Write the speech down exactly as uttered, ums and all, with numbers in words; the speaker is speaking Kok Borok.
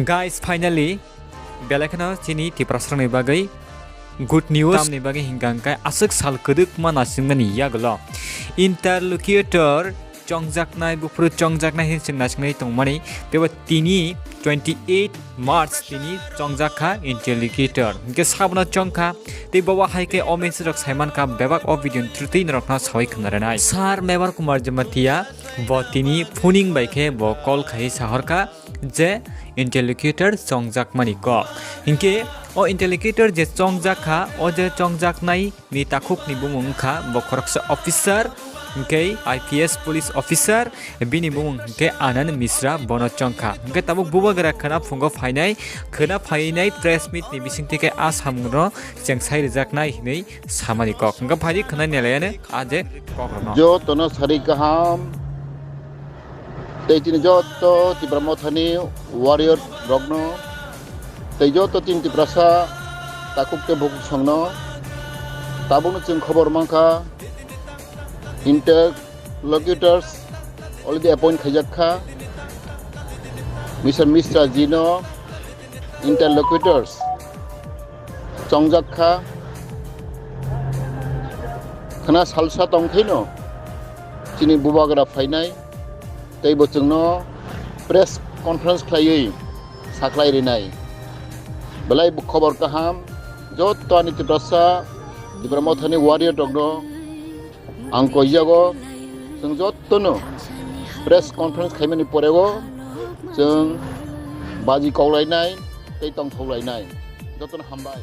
Guys, finally, belai kheno chini Tiprasarokni bagwi good news. Tamni bagwi hingka hingkai aswk sal kwdwkma naisingmani yagulo interlocutor chongjaknai, buphuru chongjaknai hinwi chwng naisingwi tongmani. Teibo tini twenty eight March tini chongjak kha interlocutor. Hingke sabono chongkha, tei bobo hai khe o message rok saimankha, bebak o video ni through twi norokno sawi khna rwnai. Sir Mebar Kumar Jamatia bo tini phoning bai khe bo call khai sahorkha, je interlocutor chongjakmani kok. Hinkhe o interlocutor je chongjak kha, o je chongjaknai ni takhuk ni bumung wngkha bo khoroksa officer, hinkhe I P S police officer, bini bumung hinkhe Anand Mishra bono chongkha. Hinkhe tabuk bubagra khwna phungo phainai, khwna phainai press meet ni bisingtwi khe a samungno chengsai rwjaknai hinwi samani kok. Hinkhe phaidi khwnai nailayano a je kok rokno. Jotono sari kaham. Tei chini joto Tipra Mothani warrior rokno, tei joto chini Tiprasa takhuk tei bukhuk songno, tabukno chwng khobor mankha, interlocutors already appoint khaijak kha, Mister Mishra ji no interlocutors chongjak kha. Khwna salsa tong khaino chini bubagra phainai, tei bo chwngno press conference khlaiwi sakhlai rinai. Belai bo khobor kaham, joto ani Tiprasa, Tipra Mothani warrior rokno ang koijago, chwng jotono press conference khaimani porego chwng baji koklainai tei tongthoklainai. Jotono hambai.